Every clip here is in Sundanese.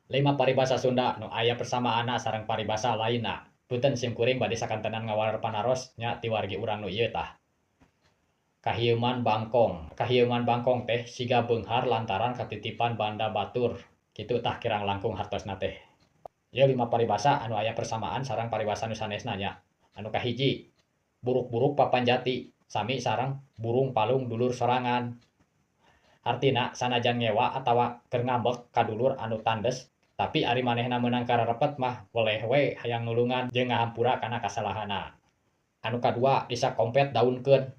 5 paribasa Sunda nu aya persamaanna sareng paribasa lainna. Punten sim kuring bade sakantenan ngawaler panaros nya ti wargi urang nu ieu tah. Kahieuman bangkong. Kahieuman bangkong teh siga beunghar lantaran katitipan banda batur. Kitu tah kirang langkung hartosna teh. Ieu 5 paribasa anu aya persamaan sareng paribasa nu sanesna nya. Anu kahiji, buruk-buruk papan jati sami sareng burung palung dulur sorangan. Artina sanajan ngewa atawa keur ngambek ka dulur anu tandes, tapi ari manehna meunang kararepet mah weleh we hayang nulungan jeung ngahampura kana kasalahanna. Anu kadua, disakompet daunkeun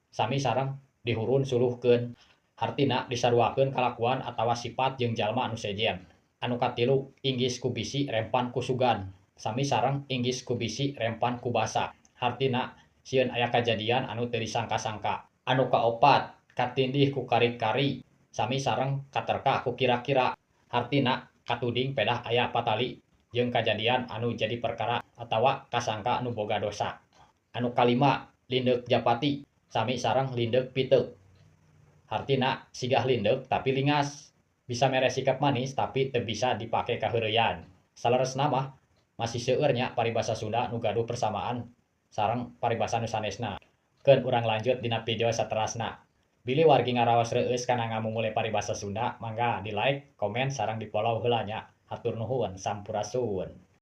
sami sareng dihurun suluhkeun. Hartina disaruakeun kalakuan atawa sifat jeung jalma anu sejen. Anu katilu, inggis ku bisi rempan ku sugan sami sareng inggis ku bisi rempan ku basa. Hartina sieun aya kajadian anu teu disangka-sangka. Anu kaopat, katindih ku kari-kari sami sareng katerka ku kira-kira. Hartina katuding pedah aya patali jeung kajadian anu jadi perkara atawa kasangka nu boga dosa. Anu kalima, lindeuk japati sami sareng lindeuk piteuk. Hartina sigah lindeuk tapi lingas, bisa mere sikap manis tapi teu bisa dipake kaheureuyan. Saleresna mah masih seueur nya paribasa Sunda nu gaduh persamaan sareng paribasa nu sanesna. Keun urang lanjut dina video saterasna. Bilih wargi ngaraos reueus kana ngamumule paribasa Sunda, mangga di like, komen, sareng di follow heula nya. Hatur nuhun, sampurasun.